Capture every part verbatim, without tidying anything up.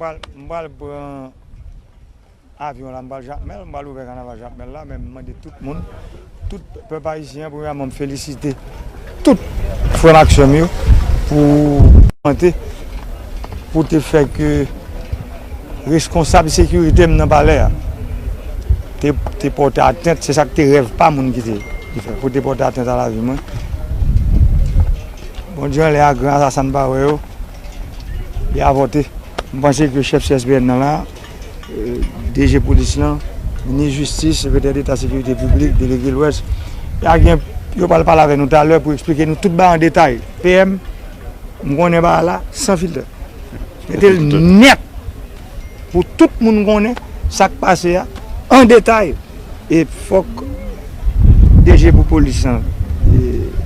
M pral pran avyon la, m pral Jakmèl, m pral ouvè kanaval Jakmèl la, men m mande tout moun, tout pèp ayisyen an, premyèman, m felisite tout frè m ak sè m yo pou, pou te fè ke reskonsab sekirite m nan palè a te, te pòte atent, se sa k te rèv pa moun ki te, ki fè, pou te pòte atent a lavi mwen. Bondye anlè a gran, sa, sa n pa wè yo, li avòte. M panse ke chèf C S P N nan la, euh, D G polis lan, minis jistis, sekretè deta sekirite piblik, delege Lwès, y a gen, yo pral pale avè nou talè pou eksplike nou tout bagay an detay. P M, m konnen bagay la san filtè. Mete l nèt pou tout moun konnen sa k pase a an detay. E fòk D G pou polis lan, e,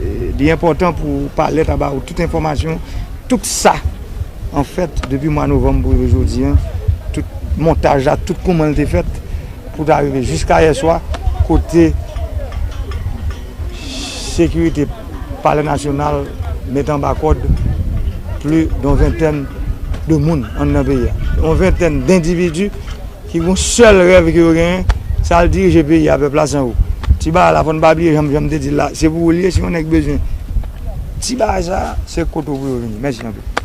e, li enpòtan pou palè ta ba ou tout enfòmasyon, tout sa, anfèt, depi mwa novanm pou rive jodi a, tout montaj la, tout kòman l te fèt, pou ta rive jiska yè swa, kote sekirite Palè Nasyonal mete anba kòd plis de yon ventèn de moun anndan peyi a. Yon ventèn dendividi ki gon sèl rèv ke yo genyen, se al dirije peyi a, pèp la san ou. Ti bagay la, fò n pa bliye, jan, jan m te di l la, se pou ou l ye, si yon nèg bezwen ti bagay sa, se kote w pou yo vini. Mèsi anpil.